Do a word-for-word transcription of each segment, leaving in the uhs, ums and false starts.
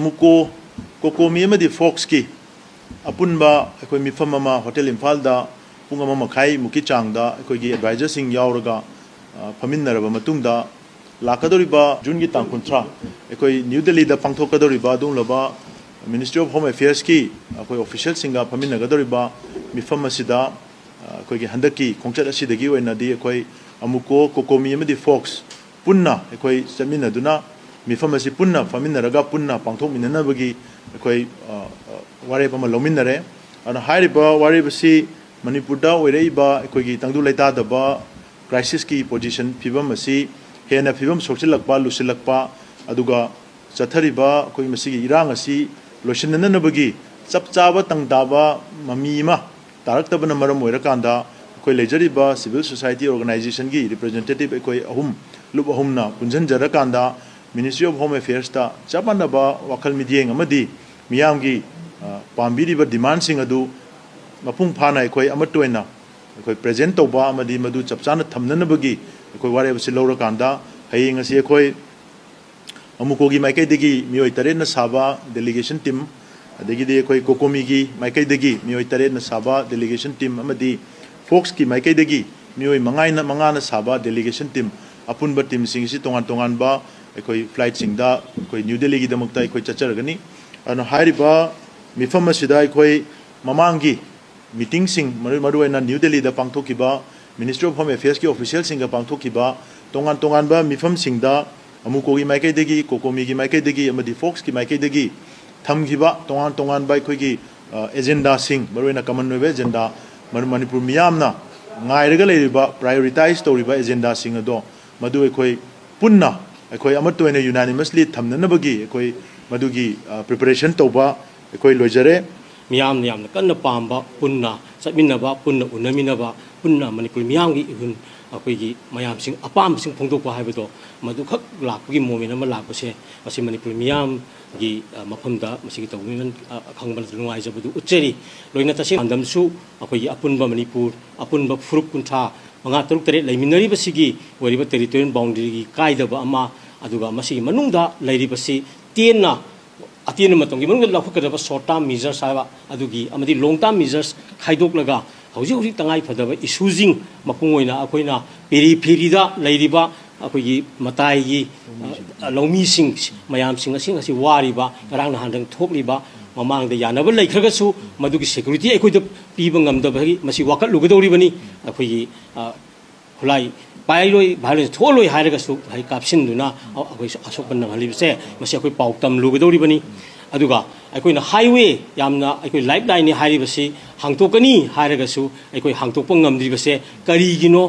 ꯃꯨꯀꯣ, ꯀꯣꯀꯣꯃꯤ ꯑꯃꯗꯤ ꯐꯣꯛꯁꯀꯤ ꯑꯄꯨꯟꯕ ꯑꯩꯈꯣꯏ ꯃꯤꯐꯝ ꯑꯃ ꯍꯣꯇꯦꯜ ꯏꯝꯐꯥꯜꯗ ꯄꯨꯡ ꯑꯃ ꯃꯈꯥꯏꯃꯨꯛꯀꯤ ꯆꯥꯡꯗ ꯑꯩꯈꯣꯏꯒꯤ ꯑꯦꯗꯚꯥꯏꯖꯔꯁꯤꯡ ꯌꯥꯎꯔꯒ, ꯑ, ꯐꯝꯃꯤꯟꯅꯔꯕ ꯃꯇꯨꯡꯗ, ꯂꯥꯛꯀꯗꯧꯔꯤꯕ ꯖꯨꯟꯒꯤ ꯇꯥꯡ ꯀꯨꯟꯊ꯭ꯔꯥ ꯑꯩꯈꯣꯏ ꯅ꯭ꯌꯨ ꯗꯦꯜꯂꯤꯗ ꯄꯥꯡꯊꯣꯛꯀꯗꯧꯔꯤꯕ ꯑꯗꯨꯒꯨꯝꯂꯕ ꯃꯤꯅꯤꯁꯇ꯭ꯔꯤ ꯑꯣꯐ ꯍꯣꯝ ꯑꯦꯐꯤꯌꯔꯁꯀꯤ ꯑꯩꯈꯣꯏ ꯑꯣꯐꯤꯁꯤꯌꯦꯜꯁꯤꯡꯒ ꯐꯝꯃꯤꯟꯅꯒꯗꯧꯔꯤꯕ ꯃꯤꯐꯝ ꯑꯁꯤꯗ, ꯑ, ꯑꯩꯈꯣꯏꯒꯤ ꯍꯟꯗꯛꯀꯤ ꯈꯣꯡꯆꯠ ꯑꯁꯤꯗꯒꯤ ꯑꯣꯏꯅꯗꯤ ꯑꯩꯈꯣꯏ ꯑꯃꯨꯀꯣ, ꯀꯣꯀꯣꯃꯤ ꯑꯃꯗꯤ ꯐꯣꯛꯁ ꯄꯨꯟꯅ ꯑꯩꯈꯣꯏ ꯆꯠꯃꯤꯟꯅꯗꯨꯅ ꯃꯤꯐꯝ ꯑꯁꯤ ꯄꯨꯟꯅ ꯐꯝꯃꯤꯟꯅꯔꯒ ꯄꯨꯟꯅ ꯄꯥꯡꯊꯣꯛꯃꯤꯟꯅꯅꯕꯒꯤ ꯑꯩꯈꯣꯏ, ꯑ, ꯑ, ꯋꯥꯔꯦꯞ ꯑꯃ ꯂꯧꯃꯤꯟꯅꯔꯦ꯫ ꯑꯗꯨꯅ ꯍꯥꯏꯔꯤꯕ ꯋꯥꯔꯦꯞ ꯑꯁꯤ ꯃꯅꯤꯄꯨꯔꯗ ꯑꯣꯏꯔꯛꯏꯕ ꯑꯩꯈꯣꯏꯒꯤ ꯇꯪꯗꯨ ꯂꯩꯇꯥꯗꯕ ꯀ꯭ꯔꯥꯏꯁꯤꯁꯀꯤ ꯄꯣꯖꯤꯁꯟ, ꯐꯤꯕꯝ ꯑꯁꯤ ꯍꯦꯟꯅ ꯐꯤꯕꯝ ꯁꯣꯛꯆꯤꯜꯂꯛꯄ, ꯂꯨꯁꯤꯜꯂꯛꯄ, ꯑꯗꯨꯒ ꯆꯠꯊꯔꯤꯕ ꯑꯩꯈꯣꯏ ꯃꯁꯤꯒꯤ ꯏꯔꯥꯡ ꯑꯁꯤ ꯂꯣꯏꯁꯤꯟꯅꯅꯕꯒꯤ ꯆꯞ ꯆꯥꯕ ꯇꯪ ꯇꯥꯕ ꯃꯃꯤ ꯑꯃ ꯇꯥꯔꯛꯇꯕꯅ ꯃꯔꯝ ꯑꯣꯏꯔꯀꯥꯟꯗ, ꯑꯩꯈꯣꯏ ꯂꯩꯖꯔꯤꯕ ꯁꯤꯚꯤꯜ ꯁꯣꯁꯥꯏꯇꯤ ꯑꯣꯔꯒꯅꯥꯏꯖꯦꯁꯟꯒꯤ ꯔꯤꯄ꯭ꯔꯖꯦꯟꯇꯦꯇꯤꯚ ꯑꯩꯈꯣꯏ ꯑꯍꯨꯝ, ꯂꯨꯞ ꯑꯍꯨꯝꯅ ꯄꯨꯟꯁꯤꯟꯖꯔꯀꯥꯟꯗ, ꯃꯤꯅꯤꯁꯇ꯭ꯔꯤ ꯑꯣꯐ ꯍꯣꯝ ꯑꯦꯐꯤꯌꯔꯁꯇ ꯆꯞ ꯃꯥꯟꯅꯕ ꯋꯥꯈꯜ ꯃꯤꯠꯌꯦꯡ ꯑꯃꯗꯤ ꯃꯤꯌꯥꯝꯒꯤ, ꯑ, ꯄꯥꯝꯕꯤꯔꯤꯕ ꯗꯤꯃꯥꯟꯁꯤꯡ ꯑꯗꯨ ꯃꯄꯨꯡ ꯐꯥꯅ ꯑꯩꯈꯣꯏ ꯑꯃꯠꯇ ꯑꯣꯏꯅ ꯑꯩꯈꯣꯏ ꯄ꯭ꯔꯦꯖꯦꯟ ꯇꯧꯕ ꯑꯃꯗꯤ ꯃꯗꯨ ꯆꯞ ꯆꯥꯅ ꯊꯝꯅꯅꯕꯒꯤ ꯑꯩꯈꯣꯏ ꯋꯥꯔꯦꯞ ꯑꯁꯤ ꯂꯧꯔꯀꯥꯟꯗ, ꯍꯌꯦꯡ ꯑꯁꯤ ꯑꯩꯈꯣꯏ ꯑꯃꯨꯀꯣꯒꯤ ꯃꯥꯏꯀꯩꯗꯒꯤ ꯃꯤꯑꯣꯏ ꯇꯔꯦꯠꯅ ꯁꯥꯕ ꯗꯦꯂꯤꯒꯦꯁꯟ ꯇꯤꯝ, ꯑꯗꯒꯤꯗꯤ ꯑꯩꯈꯣꯏ ꯀꯣꯀꯣꯃꯤꯒꯤ ꯃꯥꯏꯀꯩꯗꯒꯤ ꯃꯤꯑꯣꯏ ꯇꯔꯦꯠꯅ ꯁꯥꯕ ꯗꯦꯂꯤꯒꯦꯁꯟ ꯇꯤꯝ ꯑꯃꯗꯤ ꯐꯣꯛꯁꯀꯤ ꯃꯥꯏꯀꯩꯗꯒꯤ ꯃꯤꯑꯣꯏ ꯃꯉꯥꯅ, ꯃꯉꯥꯅ ꯁꯥꯕ ꯗꯦꯂꯤꯒꯦꯁꯟ ꯇꯤꯝ, ꯑꯄꯨꯟꯕ ꯇꯤꯝꯁꯤꯡ ꯑꯁꯤ ꯇꯣꯉꯥꯟ ꯇꯣꯉꯥꯟꯕ ꯑꯩꯈꯣꯏ ꯐ꯭ꯂꯥꯏꯠꯁꯤꯡꯗ ꯑꯩꯈꯣꯏ ꯅ꯭ꯌꯨ ꯗꯦꯜꯂꯤꯒꯤꯗꯃꯛꯇ ꯑꯩꯈꯣꯏ ꯆꯠꯆꯔꯒꯅꯤ꯫ ꯑꯗꯨꯅ ꯍꯥꯏꯔꯤꯕ ꯃꯤꯐꯝ ꯑꯁꯤꯗ ꯑꯩꯈꯣꯏ ꯃꯃꯥꯡꯒꯤ ꯃꯤꯇꯤꯡꯁꯤꯡ, ꯃꯔꯨ-, ꯃꯔꯨꯑꯣꯏꯅ ꯅ꯭ꯌꯨ ꯗꯦꯜꯂꯤꯗ ꯄꯥꯡꯊꯣꯛꯈꯤꯕ ꯃꯤꯅꯤꯁꯇ꯭ꯔꯤ ꯑꯣꯐ ꯍꯣꯝ ꯑꯦꯐꯤꯌꯔꯁꯀꯤ ꯑꯣꯐꯤꯁꯤꯌꯦꯜꯁꯤꯡꯒ ꯄꯥꯡꯊꯣꯛꯈꯤꯕ ꯇꯣꯉꯥꯟ ꯇꯣꯉꯥꯟꯕ ꯃꯤꯐꯝꯁꯤꯡꯗ ꯑꯃꯨꯀꯣꯒꯤ ꯃꯥꯏꯀꯩꯗꯒꯤ, ꯀꯣꯀꯣꯃꯤꯒꯤ ꯃꯥꯏꯀꯩꯗꯒꯤ ꯑꯃꯗꯤ ꯐꯣꯛꯁꯀꯤ ꯃꯥꯏꯀꯩꯗꯒꯤ ꯊꯝꯈꯤꯕ ꯇꯣꯉꯥꯟ ꯇꯣꯉꯥꯟꯕ ꯑꯩꯈꯣꯏꯒꯤ, ꯑ, ꯑꯦꯖꯦꯟꯗꯥꯁꯤꯡ, ꯃꯔꯨꯑꯣꯏꯅ ꯀꯃꯟ ꯑꯣꯏꯕ ꯑꯦꯖꯦꯟꯗꯥ, ꯃꯔꯨ-, ꯃꯅꯤꯄꯨꯔ ꯃꯤꯌꯥꯝꯅ ꯉꯥꯏꯔꯒ ꯂꯩꯔꯤꯕ, ꯄ꯭ꯔꯥꯏꯑꯣꯔꯤꯇꯥꯏꯖ ꯇꯧꯔꯤꯕ ꯑꯦꯖꯦꯟꯗꯥꯁꯤꯡ ꯑꯗꯣ ꯃꯗꯨ ꯑꯩꯈꯣꯏ ꯄꯨꯟꯅ, ꯑꯩꯈꯣꯏ ꯑꯃꯠꯇ ꯑꯣꯏꯅ ꯌꯨꯅꯥꯅꯤꯃꯁꯂꯤ ꯊꯝꯅꯅꯕꯒꯤ ꯑꯩꯈꯣꯏ ꯃꯗꯨꯒꯤ, ꯑ, ꯄ꯭ꯔꯤꯄꯦꯔꯦꯁꯟ ꯇꯧꯕ ꯑꯩꯈꯣꯏ ꯂꯣꯏꯖꯔꯦ꯫ ꯃꯤꯌꯥꯝꯅ ꯌꯥꯝꯅ ꯀꯟꯅ ꯄꯥꯝꯕ, ꯄꯨꯟꯅ ꯆꯠꯃꯤꯟꯅꯕ, ꯄꯨꯟꯅ ꯎꯅꯃꯤꯟꯅꯕ, ꯄꯨꯟꯅ ꯃꯅꯤꯄꯨꯔ ꯃꯤꯌꯥꯝꯒꯤ ꯏꯍꯨꯟ, ꯑꯩꯈꯣꯏꯒꯤ ꯃꯌꯥꯝꯁꯤꯡ ꯑꯄꯥꯝꯕꯁꯤꯡ ꯐꯣꯡꯗꯣꯛꯄ ꯍꯥꯏꯕꯗꯣ, ꯃꯗꯨꯈꯛ ꯂꯥꯛꯄꯒꯤ ꯃꯣꯃꯦꯟ ꯑꯃ ꯂꯥꯛꯄꯁꯦ, ꯃꯁꯤ ꯃꯅꯤꯄꯨꯔ ꯃꯤꯌꯥꯝꯒꯤ, ꯑ, ꯃꯐꯝꯗ ꯃꯁꯤꯒꯤ ꯇꯧꯕꯤꯃꯜ, ꯑ, ꯈꯪꯕꯅ ꯅꯨꯡꯉꯥꯏꯖꯕꯗꯨ ꯎꯠꯆꯔꯤ꯫ ꯂꯣꯏꯅ ꯇꯁꯦꯡ ꯄꯥꯟꯗꯝꯁꯨ ꯑꯩꯈꯣꯏꯒꯤ ꯑꯄꯨꯟꯕ ꯃꯅꯤꯄꯨꯔ, ꯑꯄꯨꯟꯕ ꯐꯨꯔꯨꯞ ꯀꯨꯟꯊ꯭ꯔꯥ ꯃꯉꯥ, ꯇꯔꯨꯛ, ꯇꯔꯦꯠ ꯂꯩꯃꯤꯟꯅꯔꯤꯕꯁꯤꯒꯤ ꯑꯣꯏꯔꯤꯕ ꯇꯦꯔꯤꯇꯣꯔꯤꯌꯦꯜ ꯕꯥꯎꯟꯗꯔꯤꯒꯤ ꯀꯥꯏꯗꯕ ꯑꯃ, ꯑꯗꯨꯒ ꯃꯁꯤꯒꯤ ꯃꯅꯨꯡꯗ ꯂꯩꯔꯤꯕꯁꯤ ꯇꯦꯟꯅ ꯑꯇꯦꯟꯕ ꯃꯇꯝꯒꯤ ꯃꯅꯨꯡꯗ ꯂꯧꯈꯠꯀꯗꯕ short term measures ꯍꯥꯏꯕ ꯑꯗꯨꯒꯤ ꯑꯃꯗꯤ long term measures ꯈꯥꯏꯗꯣꯛꯂꯒ ꯍꯧꯖꯤꯛ ꯍꯧꯖꯤꯛ ꯇꯉꯥꯏ ꯐꯗꯕ issueꯁꯤꯡ, ꯃꯄꯨꯡ ꯑꯣꯏꯅ ꯑꯩꯈꯣꯏꯅ peripheryꯗ ꯂꯩꯔꯤꯕ ꯑꯩꯈꯣꯏꯒꯤ ꯃꯇꯥꯏꯒꯤ, ꯑ, ꯂꯧꯃꯤꯁꯤꯡ ꯃꯌꯥꯝꯁꯤꯡ ꯑꯁꯤ ꯉꯁꯤ ꯋꯥꯔꯤꯕ, ꯉꯔꯥꯡ ꯅꯍꯥꯟꯗꯪ ꯊꯣꯛꯂꯤꯕ, ꯃꯃꯥꯡꯗ ꯌꯥꯅꯕ ꯂꯩꯈ꯭ꯔꯒꯁꯨ ꯃꯗꯨꯒꯤ security ꯑꯩꯈꯣꯏꯗ ꯄꯤꯕ ꯉꯝꯗꯕꯒꯤ ꯃꯁꯤ ꯋꯥꯀꯠꯂꯨꯒꯗꯧꯔꯤꯕꯅꯤ꯫ ꯑꯩꯈꯣꯏꯒꯤ, ꯑ, ꯈꯨꯠꯂꯥꯏ ꯄꯥꯏꯔꯣꯏ, violence ꯊꯣꯛꯍꯜꯂꯣꯏ ꯍꯥꯏꯔꯒꯁꯨ ꯍꯥꯏ ꯀꯥꯞꯁꯤꯟꯗꯨꯅ ꯑꯩꯈꯣꯏ ꯑꯁꯣꯛꯄ ꯅꯪꯍꯜꯂꯤꯕꯁꯦ ꯃꯁꯤ ꯑꯩꯈꯣꯏ ꯄꯥꯎ ꯇꯝꯂꯨꯒꯗꯧꯔꯤꯕꯅꯤ꯫ ꯑꯗꯨꯒ ꯑꯩꯈꯣꯏꯅ highway ꯌꯥꯝꯅ ꯑꯩꯈꯣꯏ lifelineꯅꯤ ꯍꯥꯏꯔꯤꯕꯁꯤ ꯍꯥꯡꯇꯣꯛꯀꯅꯤ ꯍꯥꯏꯔꯒꯁꯨ ꯑꯩꯈꯣꯏ ꯍꯥꯡꯇꯣꯛꯄ ꯉꯝꯗ꯭ꯔꯤꯕꯁꯦ ꯀꯔꯤꯒꯤꯅꯣ?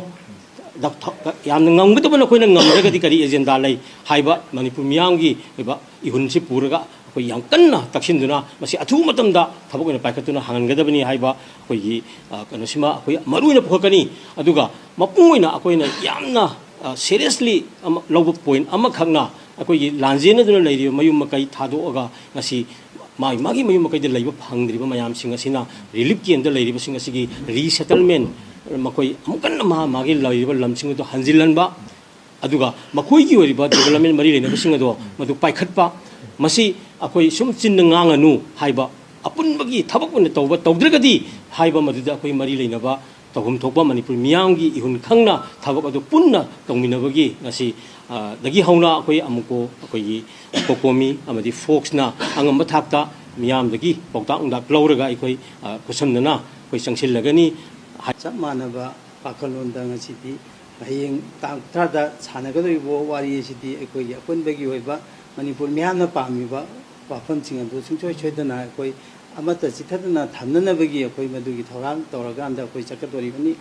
ꯗ-, ꯊ-, ꯌꯥꯝꯅ ꯉꯝꯒꯗꯕ ꯅꯈꯣꯏꯅ ꯉꯝꯗ꯭ꯔꯒꯗꯤ ꯀꯔꯤ agenda ꯂꯩ ꯍꯥꯏꯕ ꯃꯅꯤꯄꯨꯔ ꯃꯤꯌꯥꯝꯒꯤ ꯑꯣꯏꯕ ꯏꯍꯨꯜꯁꯤ ꯄꯨꯔꯒ ꯑꯩꯈꯣꯏ ꯌꯥꯝ ꯀꯟꯅ ꯇꯛꯁꯤꯟꯗꯨꯅ ꯃꯁꯤ ꯑꯊꯨꯕ ꯃꯇꯝꯗ ꯊꯕꯛ ꯑꯣꯏꯅ ꯄꯥꯏꯈꯠꯇꯨꯅ ꯍꯥꯡꯍꯟꯒꯗꯕꯅꯤ ꯍꯥꯏꯕ ꯑꯩꯈꯣꯏꯒꯤ, ꯑ, ꯀꯩꯅꯣꯁꯤꯃ ꯑꯩꯈꯣꯏ ꯃꯔꯨ ꯑꯣꯏꯅ ꯄꯨꯈꯠꯀꯅꯤ꯫ ꯑꯗꯨꯒ ꯃꯄꯨꯡ ꯑꯣꯏꯅ ꯑꯩꯈꯣꯏꯅ ꯌꯥꯝꯅ, ꯑ, seriously ꯑꯃ ꯂꯧꯕ point ꯑꯃꯈꯛꯅ ꯑꯩꯈꯣꯏꯒꯤ ꯂꯥꯟꯖꯦꯟꯅꯗꯨꯅ ꯂꯩꯔꯤꯕ ꯃꯌꯨꯝ ꯃꯀꯩ ꯊꯥꯗꯣꯛꯑꯒ ꯉꯁꯤ ꯃꯥꯒꯤ, ꯃꯥꯒꯤ ꯃꯌꯨꯝ ꯃꯀꯩꯗ ꯂꯩꯕ ꯐꯪꯗ꯭ꯔꯤꯕ ꯃꯌꯥꯝꯁꯤꯡ ꯑꯁꯤꯅ relief campꯇ ꯂꯩꯔꯤꯕꯁꯤꯡ ꯑꯁꯤꯒꯤ resettlement, ꯃꯈꯣꯏ ꯑꯃꯨꯛ ꯀꯟꯅ ꯃꯥ, ꯃꯥꯒꯤ ꯂꯩꯔꯤꯕ ꯂꯝꯁꯤꯡ ꯑꯗꯨ ꯍꯟꯖꯤꯜꯍꯟꯕ, ꯑꯗꯨꯒ ꯃꯈꯣꯏꯒꯤ ꯑꯣꯏꯔꯤꯕ development ꯃꯔꯤ ꯂꯩꯅꯕꯁꯤꯡ ꯑꯗꯣ ꯃꯗꯨ ꯄꯥꯏꯈꯠꯄ, ꯃꯁꯤ ꯑꯩꯈꯣꯏ ꯁꯨꯝ ꯆꯤꯟꯅ ꯉꯥꯡꯉꯅꯨ ꯍꯥꯏꯕ, ꯑꯄꯨꯟꯕꯒꯤ ꯊꯕꯛ ꯑꯣꯏꯅ ꯇꯧꯕ, ꯇꯧꯗ꯭ꯔꯒꯗꯤ ꯍꯥꯏꯕ ꯃꯗꯨꯗ ꯑꯩꯈꯣꯏ ꯃꯔꯤ ꯂꯩꯅꯕ ꯇꯧꯐꯝ ꯊꯣꯛꯄ ꯃꯅꯤꯄꯨꯔ ꯃꯤꯌꯥꯝꯒꯤ ꯏꯍꯨꯜ ꯈꯪꯅ ꯊꯕꯛ ꯑꯗꯨ ꯄꯨꯟꯅ ꯇꯧꯃꯤꯟꯅꯕꯒꯤ ꯉꯁꯤ, ꯑ, ꯗꯒꯤ ꯍꯧꯅ ꯑꯩꯈꯣꯏ ꯑꯃꯨꯛꯀꯣ, ꯑꯩꯈꯣꯏꯒꯤ COCOMI ꯑꯃꯗꯤ FOCSꯅ ꯑꯉꯝꯕ ꯊꯥꯛꯇ ꯃꯤꯌꯥꯝꯗꯒꯤ ꯄꯥꯎꯇꯥꯛ ꯅꯨꯡꯗꯥꯛ ꯂꯧꯔꯒ ꯑꯩꯈꯣꯏ, ꯑ, ꯈꯨꯠꯁꯝꯅꯅ ꯑꯩꯈꯣꯏ ꯆꯪꯁꯤꯜꯂꯒꯅꯤ꯫ ꯆꯞ ꯃꯥꯟꯅꯕ ꯋꯥꯈꯜꯂꯣꯟꯗ ꯉꯁꯤꯗꯤ ꯍꯌꯦꯡ ꯇꯥꯡ ꯀꯨꯟꯊ꯭ꯔꯥꯗ ꯁꯥꯟꯅꯒꯗꯧꯔꯤꯕ ꯋꯥꯔꯤ ꯑꯁꯤꯗꯤ ꯑꯩꯈꯣꯏꯒꯤ ꯑꯄꯨꯟꯕꯒꯤ ꯑꯣꯏꯕ ꯃꯅꯤꯄꯨꯔ ꯃꯤꯌꯥꯝꯅ ꯄꯥꯝꯃꯤꯕ ꯋꯥꯐꯝꯁꯤꯡ ꯑꯗꯨ ꯁꯨꯡꯁꯣꯏ ꯁꯣꯏꯗꯅ ꯑꯩꯈꯣꯏ ꯑꯃꯠꯇ ꯆꯤꯊꯗꯅ ꯊꯝꯅꯅꯕꯒꯤ ꯑꯩꯈꯣꯏ ꯃꯗꯨꯒꯤ ꯊꯧꯔꯥꯡ ꯇꯧꯔꯀꯥꯟꯗ ꯑꯩꯈꯣꯏ ꯆꯠꯀꯗꯧꯔꯤꯕꯅꯤ꯫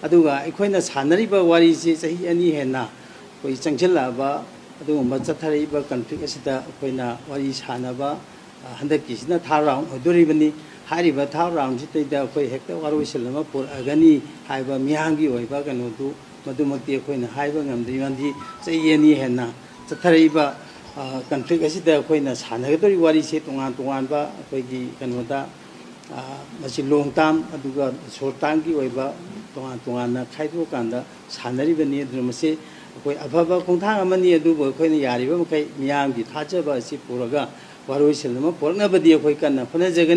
ꯑꯗꯨꯒ ꯑꯩꯈꯣꯏꯅ ꯁꯥꯟꯅꯔꯤꯕ ꯋꯥꯔꯤꯁꯤ ꯆꯍꯤ ꯑꯅꯤ ꯍꯦꯟꯅ ꯑꯩꯈꯣꯏ ꯆꯪꯁꯤꯜꯂꯛꯑꯕ ꯑꯗꯨꯒꯨꯝꯕ ꯆꯠꯊꯔꯛꯏꯕ conflict ꯑꯁꯤꯗ ꯑꯩꯈꯣꯏꯅ ꯋꯥꯔꯤ ꯁꯥꯟꯅꯕ, ꯑ, ꯍꯟꯗꯛꯀꯤꯁꯤꯅ third round ꯑꯣꯏꯗꯣꯔꯤꯕꯅꯤ꯫ ꯍꯥꯏꯔꯤꯕ third roundꯁꯤꯗꯩꯗ ꯑꯩꯈꯣꯏ ꯍꯦꯛꯇ ꯋꯥꯔꯣꯏꯁꯤꯟ ꯑꯃ ꯄꯨꯔꯛꯑꯒꯅꯤ ꯍꯥꯏꯕ ꯃꯤꯌꯥꯝꯒꯤ ꯑꯣꯏꯕ ꯀꯩꯅꯣꯗꯨ ꯃꯗꯨꯃꯛꯇꯤ ꯑꯩꯈꯣꯏꯅ ꯍꯥꯏꯕ ꯉꯝꯗ꯭ꯔꯤ꯫ ꯃꯔꯝꯗꯤ ꯆꯍꯤ ꯑꯅꯤ ꯍꯦꯟꯅ ꯆꯠꯊꯔꯛꯏꯕ, ꯑ, conflict ꯑꯁꯤꯗ ꯑꯩꯈꯣꯏꯅ ꯁꯥꯟꯅꯒꯗꯧꯔꯤꯕ ꯋꯥꯔꯤꯁꯦ ꯇꯣꯉꯥꯟ ꯇꯣꯉꯥꯟꯕ ꯑꯩꯈꯣꯏꯒꯤ ꯀꯩꯅꯣꯗ, ꯑ, ꯃꯁꯤ long term ꯑꯗꯨꯒ short termꯒꯤ ꯑꯣꯏꯕ ꯇꯣꯉꯥꯟ ꯇꯣꯉꯥꯟꯅ ꯈꯥꯏꯗꯣꯛꯑꯀꯥꯟꯗ ꯁꯥꯟꯅꯔꯤꯕꯅꯤ꯫ ꯑꯗꯨꯅ ꯃꯁꯤ ꯑꯩꯈꯣꯏ ꯑꯐꯕ ꯈꯣꯡꯊꯥꯡ ꯑꯃꯅꯤ꯫ ꯑꯗꯨꯕꯨ ꯑꯩꯈꯣꯏꯅ ꯌꯥꯔꯤꯕ ꯃꯈꯩ ꯃꯤꯌꯥꯝꯒꯤ ꯊꯥꯖꯕ ꯑꯁꯤ ꯄꯨꯔꯒ ꯋꯥꯔꯣꯏꯁꯤꯟ ꯑꯃ ꯄꯨꯔꯛꯅꯕꯗꯤ ꯑꯩꯈꯣꯏ ꯀꯟꯅ ꯍꯣꯠꯅꯖꯒꯅꯤ꯫